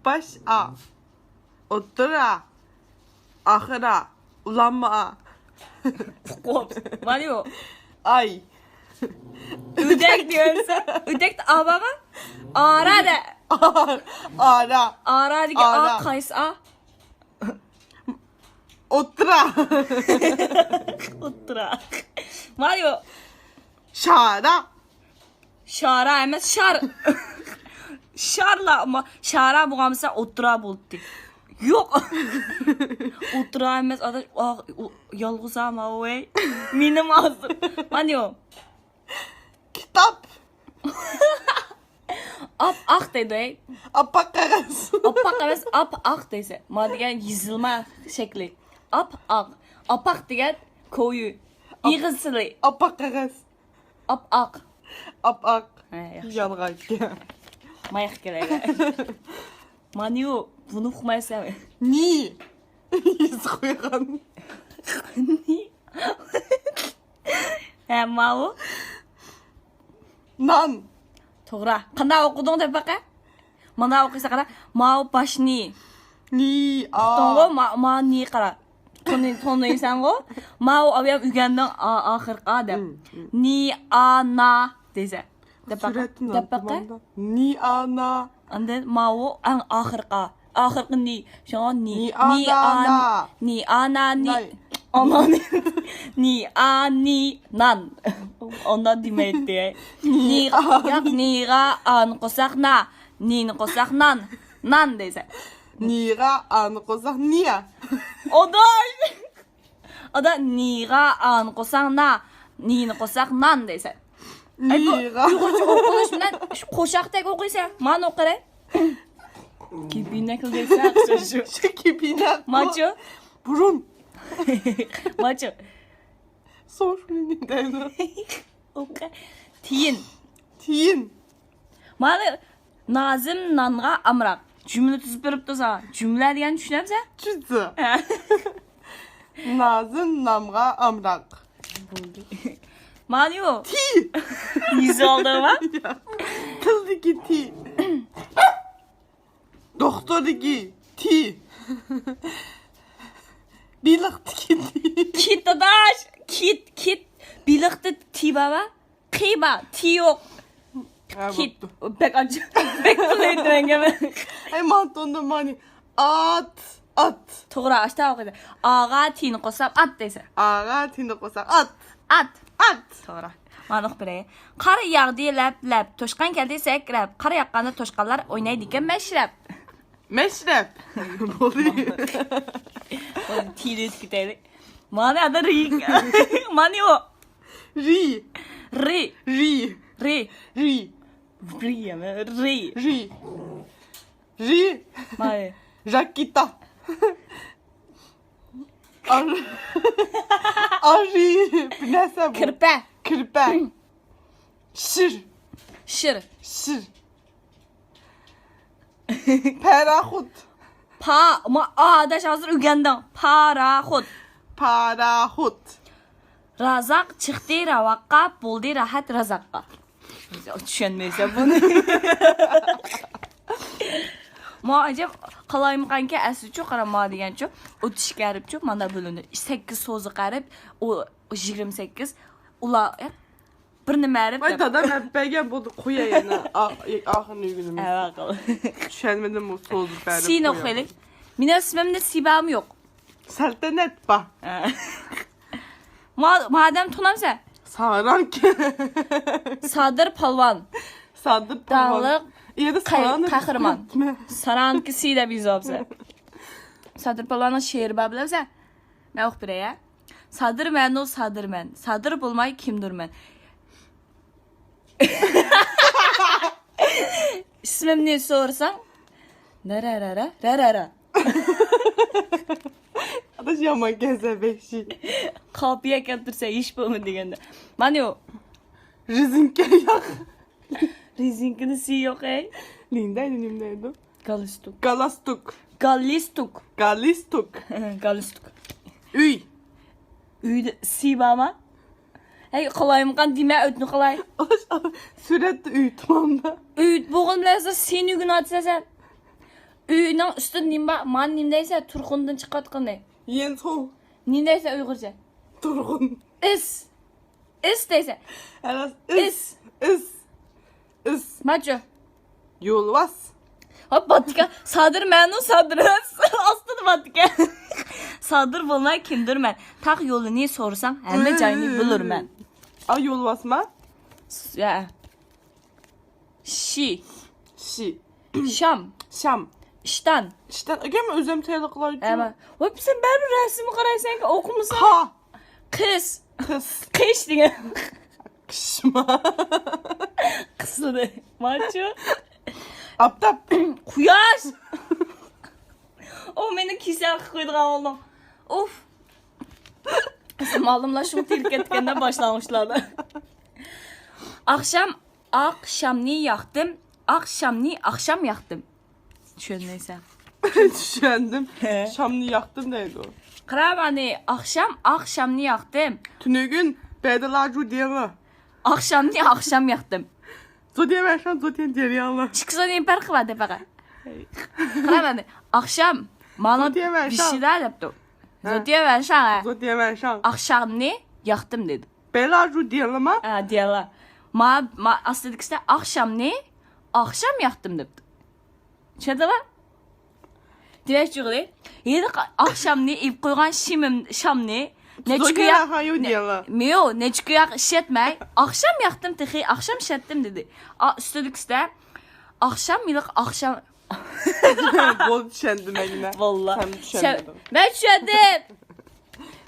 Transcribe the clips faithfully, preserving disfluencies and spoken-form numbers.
باش ئا. ئوتتۇرا. ئاخىرا. ئۇلانما ئا. قوپ. مانىيو. ئاي. ئۆدەك دېيەمسەن. ئۆدەكتە ئا بارغا. ئارا دە. ئارا. ئارا دېگەن ئا ئارا. قايسى ئا؟ ئوتتۇرا. ئوتتۇرا. مانىيو. شارا. شارا ئەمەس، شار. شارلا، ما، شارا بولغانمىسا ئوتتۇرا بولاتتى. يوق. ئوتتۇرا ئەمەس، ئاداش، ئا، ئۇ، يالغۇز ھاما، ۋەي. مېنىم ھازىر. مانىيو. كىتاب. ئاپئاق دەيدۇ، ھەي. ئاپئاق قەغەز. ئاپئاق ئەمەس، ئاپئاق دەيسەن. ما دېگەن يېزىلما شەكلى. ئاپئاق. ئاپاق دېگەن كويۇ. ئېغىز تىلى. ئاپئاق قەغەز. ئاپئاق. ئاپئاق. ھە، ياخشى. يالغان ئىكەن. ماياق كېرەك. مانىيو، بۇنى ئۇقمايسەن. نى. يېزىق قويغان. ھە، ماۋۇ. نان. توغرا. قانداق ئوقۇدۇڭ دەپ باقە. مانا ئوقۇيسا قارا. ماۋۇ باش نى. نى، ئا. ئۇقتۇڭغۇ؟ ما، ما نى قارا. تونۇي-، تونۇيسەنغۇ؟ ماۋۇ ئاۋيام ئۆگەندىڭ، ئا، ئاخىرقى ئا دەپ. م، م. نى، ئا، نا دەيسەن. دەپ باقە. سۈرەتتىن دەپ باقە. نى، ئا، نا. ئاندىن ماۋۇ ئەڭ ئاخىرقى ئا. ئاخىرقى نى. شۇڭا نى. نى، ئا، نا، نا. نى، ئا، نا، نى. ناي. ئانا نى. نى، ئا، نى، نان. ئانا دېمەيتتى. نى، ياق، نىغا ئانى قوشساق نا. نىنى قوشساق نان. نان دەيسەن. نىغا ئانى قوشساق نىيا. ئاداي! ئادا، نىغا ئانى قوشساڭ نا. نىنى قوشساق نان دەيسەن. ئەي، بۇ نىغا. ئۇيغۇرچە ئوقۇلۇش بىلەن قوشاقتەك ئوقۇيسەن. مانا ئوقۇرە. كېپىنەكلا دەيسەن، شۇ. شۇ كېپىنەك. ماچۇ. بۇرۇن. ماچۇ. سوشۇنى دەيدۇ. ئوقۇ. تىيىن. تىيىن. مانا نازىم نانغا ئامراق. جۈملە تۈزۈپ بېرىپتۇ ساڭا. جۈملە دېگەننى چۈشىنەمسەن؟ چۈشىدۇ. نازىم نانغا ئامراق. مانىيۇ. تى. يېزىۋالدىڭما؟ تىلدىكى تى. دوختۇردىكى تى. بېلىقتىكى تى. كىت، داداش. كىت، كىت. بېلىقتا تى بارما؟ قى بار، تى يوق. كىت. بەك ئاچچىق. بەك قىلىۋېتىمەن. ئەي، مانتوندا مانى. ئات، ئات. توغرا، ئاشتا ئوقۇيدۇ. ئاغا تىنى قوشسام ئات دەيسەن. ئاغا تىنى قوشسام ئات. ئات. ئات. توغرا. مانا ئوقۇپ بېرەي. قار ياغدى لەپ-لەپ، توشقان كەلدى سەكرەپ. قار ياغقاندا توشقانلار ئوينايدىكەن مەشرەپ. مەشرەپ. بولدى. تىنى ئۆتۈپ كېتەيلى. مانا ئادا رى. مانا يوق. رى. رى. رى. رى. رى. رى. رى. رى. رى. ماي. راكېتا. ئار-، ئارى. بىر نەرسە بۇ. كىرپە. كىرپە. شىر. شىر. شىر. پاراخوت. پا، ما، ئاداش ھازىر ئۆگەندىڭ. پاراخوت. پاراخوت. رازاق چىقتى راۋاققا، بولدى راھەت رازاققا. چۈشەنمەيسەن بۇنى. ما ئەجەب قالايمىقانكەن ئەسلىچۇ، قارا ما دېگەنچۇ، ئوتتۇز ئىككى ھەرپچۇ، مانا بۆلۈندى. سەككىز سوزۇق ھەرپ، ئۇ يىگىرمە سەككىز، ئۇلار، بىر نېمە ھەرپ. ۋاي، دادام ئەپ بەرگەن بولدى، قوياي يەنە، ئا-، ئاخىرىنى ئۆگىنىمىز. ھە، ۋاقىل. چۈشەنمىدىم، ئۇ سوزۇپ بەرىپ سىنى قوياي. ئوقۇيلى. مېنىڭ ئىسمىمدە سى بارمۇ يوق؟ سەلتەنەت بار. ھە. ما-، مادەم تونامسەن؟ سارانكى. سادىر پالۋان. سادىر پالۋان. داڭلىق قەي-، قەھرىمان. سارانكى سى دەپ يېزىۋاپسەن. سادىر پالۋاننىڭ شېئىرى بار بىلەمسەن؟ مەن ئوقۇپ بېرەي، ھە؟ سادىرمەنۇ سادىرمەن. سادىر بولماي كىمدۇرمەن. ئىسمىمنى سورىساڭ، نەرەرەرە، رەرەرە. ئاداش يامان كەلسە بەكشى. قاپىيە كەلتۈرسە ھېچ بولمىدى دېگەندە. مانىيۇ. رېزىنكە ياق. رېزىنكىنى سى يوق، ئەي. نېمە دەيدۇ، نېمە دەيدۇ؟ گالستۇك. گالاستۇك. گالىستۇك. گالىستۇك. گالستۇك. ئۆي. ئۆيدە سى بارما؟ ھەي، قالايمىقان دېمە، ئۆتنى قالاي. سۈرەتتە ئۆي تامامدا. ئۆي بولغان بىلەن سىنى ئۆگىنىۋاتىسەن سەن. ئۆينىڭ ئۈستىدە نېمە بار؟ مانا نېمە دەيسەن؟ تۇرخۇندىن چىقىۋاتقىنى. يېنسۇ. نېمە دەيسەن ئۇيغۇرچە؟ تۇرخۇن. ئىس. ئىس دەيسەن. ئەمەس، ئىس. ئىس. ئىس. ئىس. ماچۇ. يولۋاس. ھاپ، باتتىكەن. سادىر مەنۇ، سادىر. ئاستىدا باتتىكەن. سادىر بولماي كىمدۇرمەن. تاغ يولىنى سورىساڭ، ھەممە جاينى بىلۇرمەن. ئا، يولۋاسما؟ س-، يا. شى. شى. شام. شام. ئىشتان. ئىشتان. ئەگەر مەن ئۆزۈم تەييارلىق قىلايچۇ. ئەمە. ۋاي، سەن بەرىبىر رەسىمگە قارايسەنكى، ئوقۇمىساڭ. قا. قىس. قىس. قىش دېگەن. قىشما. قىسلىدى. ماچۇ. ئاپتاپ. قۇياش. ئۇ مېنى كېسەل قىلىپ قويىدىغان بولدۇڭ. ئۇف. مالىملار شۇڭا تېرىپ كەتكەندە باشلانغۇچلاردا. ئاخشام، ئاخشامنى ياقتىم، ئاخشامنى ئاخشام ياقتىم. چۈشەنمەيسەن. چۈشەندىم. ھە. شامنى ياقتىم دەيدۇ. قارا مانا، ئاخشام، ئاخشامنى ياقتىم. تۈنۈگۈن بەدىلاجۇ دېڭى. ئاخشامنى ئاخشام ياقتىم. زوديا ۋەشان، زوديا دېريانلار. ئىككىسىنىڭ نېمە پەرقى بار دەپ باقا. قارا مانا، ئاخشام، مانا زوديا ۋەشان. بىشىدا دەپتۇ. ھە. زوديا ۋەشان، ھە. زوديا ۋەشان. ئاخشامنى ياقتىم دېدى. بەدىلاجۇ دېڭىما؟ ھە، دېڭىلا. ما، ما، ئاستىدىكىسىدە ئاخشامنى ئاخشام ياقتىم دەپتۇ. چۈشەندىڭلار؟ دېمەكچى بولغىنى، ھېلىقى ئاخشامنى ئېلىپ قويغان شىمىم-، شامنى نەچچە كۈن ياق-، نە-، ميو، نەچچە كۈن ياق ئىشلەتمەي، ئاخشام ياقتىم تېخى، ئاخشام ئىشلەتتىم دېدى. ئا، ئۈستىدىكىسىدە ئاخشام، ھېلىقى ئاخشام. بولدى، چۈشەندىم مەن. ۋاللا. سەن چۈشەنمىدىڭ. مەن چۈشەندىم.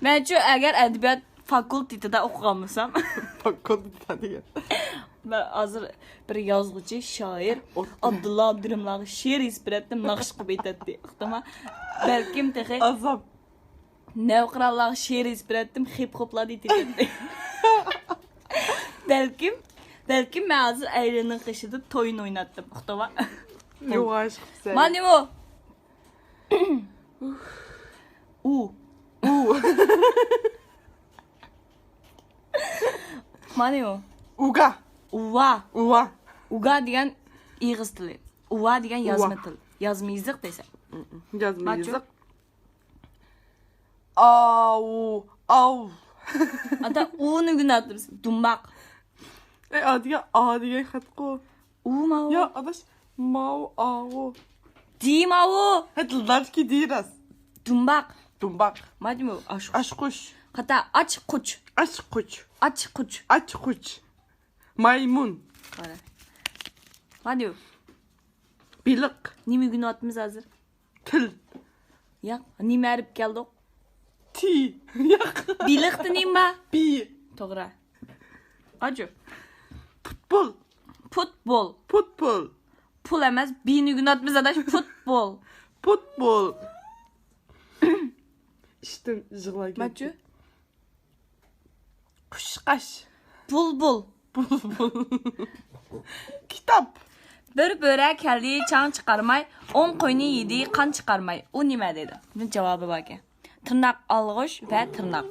مەنچۇ ئەگەر ئەدەبىيات فاكۇلتېتىدا ئوقۇغان بولسام. فاكۇلتېت دېگەن. مەن ھازىر بىر يازغۇچى، شائىر ئابدۇللا ئابدۇرېھىملارغا شېئىر يېزىپ بېرەتتىم، ناخشا قىلىپ ئېيتاتتى. ئۇقتۇڭما؟ بەلكىم تېخى ئازاب. نەۋقىرانلارغا شېئىر يېزىپ بېرەتتىم، خىپ-خوپلارنى ئېيتىۋېتەتتى. بەلكىم، بەلكىم مەن ھازىر ئەيرىنىڭ قېشىدا تويۇن ئويناتتىم. ئۇقتۇڭما؟ يوغان چىقىپسەن. مانا ئۇ. ئۇ. ئۇ. مانا ئۇ. ئۇگا. ئۇۋا. ئۇۋا. ئۇگا دېگەن ئېغىز تىلى. ئۇۋا دېگەن يازما تىل. يازما يېزىق دەيسەن. يازما يېزىق. ئاۋۇ. ئاۋ. ئاتا ئۇنى گۇناھتىمىز. دۇمباق. ئەي، ئا دېگەن، ئا دېگەن خەتقۇ. ئۇ ماۋۇ. يا، ئاداش، ماۋۇ، ئاۋۇ. دى ماۋۇ. ھە، دىلداركى دى راست. دۇمباق. دۇمباق. مادىمۇ، ئاشقۇش. ئاشقۇش. قاتا، ئاچقۇچ. ئاچقۇچ. ئاچقۇچ. ئاچقۇچ. مايمۇن. قارا. مادىمۇ. بېلىق. نېمە ئۆگىنىۋاتىمىز ھازىر؟ تىل. ياق، نېمە ھەرپ كەلدۇق؟ تى. ياق. بېلىقتا نېمە بار؟ بى. توغرا. ئاجۇ. پۇتبول. پۇتبول. پۇتبول. پۇل ئەمەس، بىنى ئۆگىنىۋاتىمىز، ئاداش. پۇتبول. پۇتبول. ئىشتىن يىغلاپ ماچۇ. كەتتى. قۇشقاچ. بۇلبۇل. بۇلبۇل. كىتاب. بىر بۆرە كەلدى چاڭ چىقارماي، ئون قوينى يېدى قان چىقارماي. ئۇ نېمە دەيدۇ؟ بۇنىڭ جاۋابى باركەن. تىرناق ئالغۇچ ۋە تىرناق.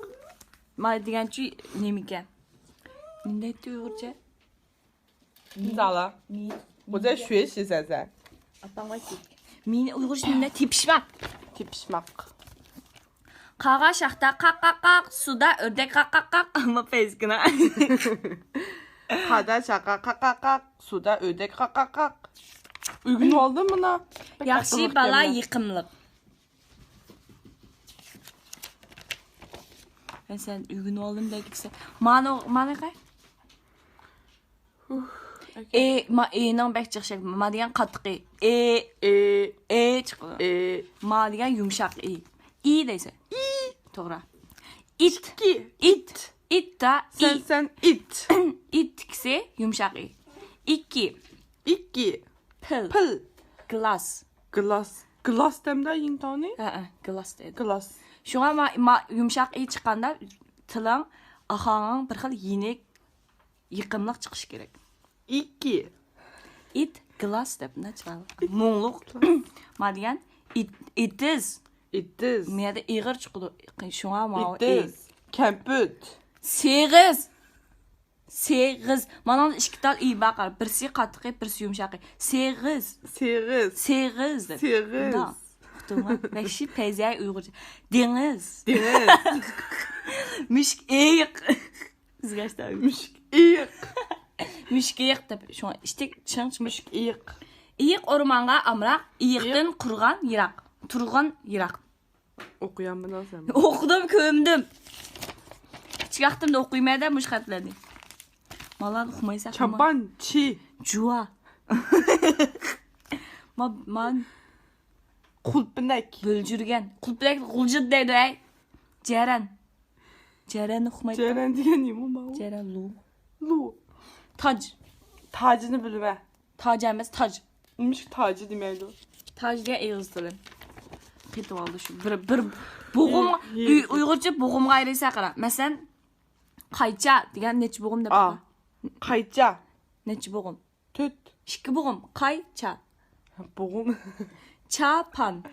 ما دېگەنچۇ نېمىكەن؟ نېمە دەيتتى ئۇيغۇرچە؟ 你咋了？你-，你-， 我在学习噻噻。 ئاپاڭ ۋاي تېپىك. مېنى ئۇيغۇرچە نېمە؟ تېپىشماق. تېپىشماق. قاغا شاختا قاق قاق قاق، سۇدا ئۆردەك قاق قاق قاق. ئەمما پەيزكىنا. قادا چاقا قاق قاق قاق، سۇدا ئۆردەك قاق قاق قاق. ئۆگىنىۋالدىم مانا. ياخشى بالا يېقىملىق. مەن سەن ئۆگىنىۋالدىم دەيدىكسەن. مانا، مانا قاي؟ ئۇھ، ئوكەي. ئې، ما، ئېنىڭ بەك جىق شەكلى. ما دېگەن قاتتىق ئې. ئې. ئې. ئې چىقىدۇ. ئې. ما دېگەن يۇمشاق ئى. ئى دەيسەن. ئى. توغرا. ئىت. ئىككى. ئىت. ئىت. ئىت تا. سەن، ئى. سەن ئىت. ئىتكىسى يۇمشاق ئى. ئىككى. ئىككى. پىل. پىل. گىلاس. گىلاس. گىلاس دەمدە يىڭتاۋنى؟ ھەئە، گىلاس دەيدۇ. گىلاس. شۇڭا ما، ما، يۇمشاق ئى چىققاندا تىلىڭ، ئاھاڭىڭ بىر خىل يېنىك، يېقىملىق چىقىشى كېرەك. ئىككى. ئىت گىلاس دەپ نەچچە. مۇڭلۇق. ما دېگەن ئىت، ئېتىز. ئېتىز. مۇ يەردە ئېغىر چىقىدۇ. شۇڭا ماۋۇ ئېتىز. ئېغىر. كەمپۈت. سېغىز. سېغىز. مانا ئىككى تال ئى بار، قارا. بىرسى قاتتىقى، بىرسى يۇمشاقى. سېغىز. سېغىز. سېغىز دەپ. سېغىز. مۇنداق. ئۇقتۇڭلار؟ ۋەھشىي پەيزىيە ئۇيغۇرچە. دېڭىز. دېڭىز. مۈشۈك ئېيىق. ئۆزگەرتىپ. مۈشۈك ئېيىق. مۈشۈك ئېيىق دەپ. شۇڭا ئىشتىك چىڭ چىڭ. مۈشۈك ئېيىق. ئېيىق ئورمانغا ئامراق، ئېيىقتىن قۇرغان يىراق. تۇرغان يىراق. ئوقۇيالمىدىڭ سەن. ئوقۇدۇم، كۆمدۈم. كىچىك ۋاقتىمدا ئوقۇيمەن-دە مۇشۇ خەتلەرنى. مالا ئۇقمايسەن. چاپان، چى. جۇۋا. ما، مان. قۇلپىنەك. بۆلجۈرگەن. قۇلپىنەك غۇلجىت دەيدۇ، ئەي. جەرەن. جەرەننى ئۇقمايتتىم. جەرەن دېگەن نېمە ماۋۇ؟ جەرەن لۇ. لۇ. تاج. تاجنى بىلمە. تاج ئەمەس، تاج. نېمىشقا تاجى دېمەيدۇ؟ تاج دېگەن ئېغىز تىلى. قېتىۋالدى شۇ. بىر، بىر بوغۇم، يېرىم، ئۇي-، يېرىم. ئۇيغۇرچە بوغۇمغا ئايرىسا قارا. مەسىلەن، قايچا دېگەن نەچچە بوغۇم دەپ؟ ئا. قايچا. نەچچە بوغۇم؟ تۆت. ئىككى بوغۇم. قايچا. بوغۇم. چاپان.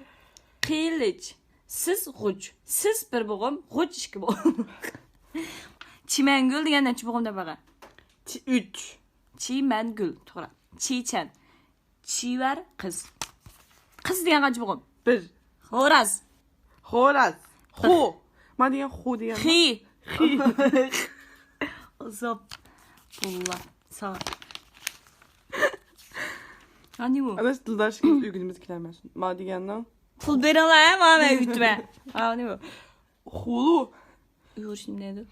قىلىچ. سىزغۇچ. سىز بىر بوغۇم، غۇچ ئىككى بوغۇم. چىمەنگۈل دېگەن نەچچە بوغۇم دەپ بەرگەن؟ چ-، ئۈچ. چىمەنگۈل، توغرا. چېچەن. چېۋەر قىز. قىز دېگەن قانچە بوغۇم؟ بىر. خوراز. خوراز. خو. ما دېگەن خو دېگەن. خى. خى. ئازاب. باللا. ساڭا. ھانى بۇ؟ ئاداش، دىلدار ئىككىمىز ئۆگىنىمىز كېلەلمەسۇن. ما دېگەننىڭ. پۇل بېرىڭلار، ھە، ماڭا مەن ئۆگىتىمەن. ھانى بۇ؟ خۇلۇ. ئۇيغۇرچە نېمە دەيدۇ؟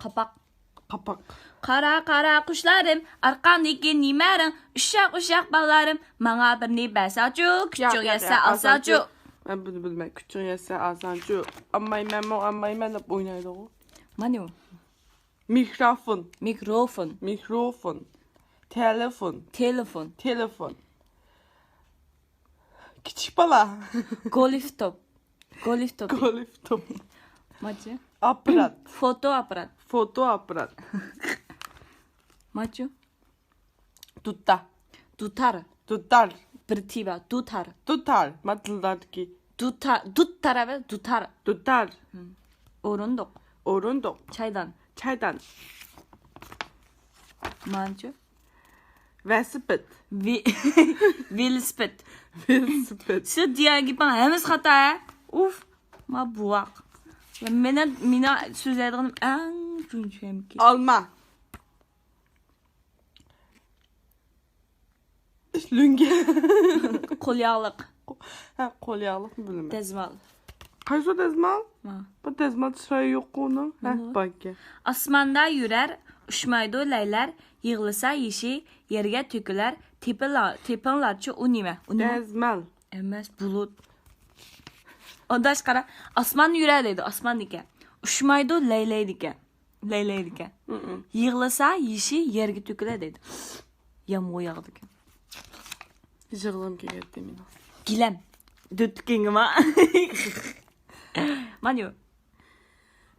قاپاق. قاپاق. قارا، قارا قۇشلارىم، ئارقامدىكى نېمەرىڭ؟ ئۇششاق، ئۇششاق بالىلارىم، ماڭا بىرنى بەرسەڭچۇ، كۈچۈڭ يەتسە ئالساڭچۇ. مەن بۇنى بىلمەن. كۈچۈڭ يەتسە ئالساڭچۇ. ئالمايمەنمۇ، ئالمايمەن دەپ ئوينايدىغۇ. مانا بۇ. مىكروفون. مىكروفون. مىكروفون. تېلېفون. تېلېفون. تېلېفون. كىچىك بالا. گولف توپ. گولف توپى. گولف توپى. ماچۇ. ئاپپارات. فوتو ئاپپارات. فوتو ئاپپارات. ماچۇ. دۇتار. دۇتار. دۇتار. بىر تى بار. دۇتار. دۇتار. ما دىلداردىكى. دۇتار. دۇتار ئەمەس، دۇتار. دۇتار. ھىم. ئورۇندۇق. ئورۇندۇق. چايدان. چايدان. مانچۇ. ۋېلىسىپىت. ۋې-، ۋېلىسىپىت. ۋېلىسىپىت. سىز دېگەن گېپىڭ ھەممىسى خاتا، ھە؟ ئۇف، ما بوۋاق. مېنىڭ، مېنىڭ سۆزلەيدىغىنىم ئەڭ تۇنجى ئەمكى. ئالما. لۆڭگە. قول ياغلىق. ھە، قول ياغلىقنى بىلىمەن. دەزمال. قايسى دەزمال؟ ھە. بۇ دەزمال چىرايى يوققۇ ئۇنىڭ. ھە، باركەن. ئاسماندا يۈرەر، ئۇچمايدۇ لەيلەر، يىغلىسا يېشى يەرگە تۆكۈلەر، تېپىلا-، تېپىڭلارچۇ ئۇ نېمە؟ ئۇ نېمە؟ دەزمال. ئەمەس، بۇلۇت. ئاداش قارا، ئاسماندا يۈرەر دەيدۇ، ئاسماندىكەن. ئۇچمايدۇ، لەيلەيدىكەن. لەيلەيدىكەن. يىغلىسا يېشى يەرگە تۆكۈلە دەيدۇ. يامغۇر ياغىدىكەن. يىغلىغۇم كېلەتتى مېنىڭ. گىلەم. دۆتلۈكۈڭگىما. مانيو.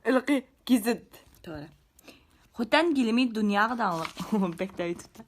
ھېلىقى گېزىت. توغرا. خوتەن گىلىمى دۇنياغا داڭلىق. بەك دەۋېتىپتۇ.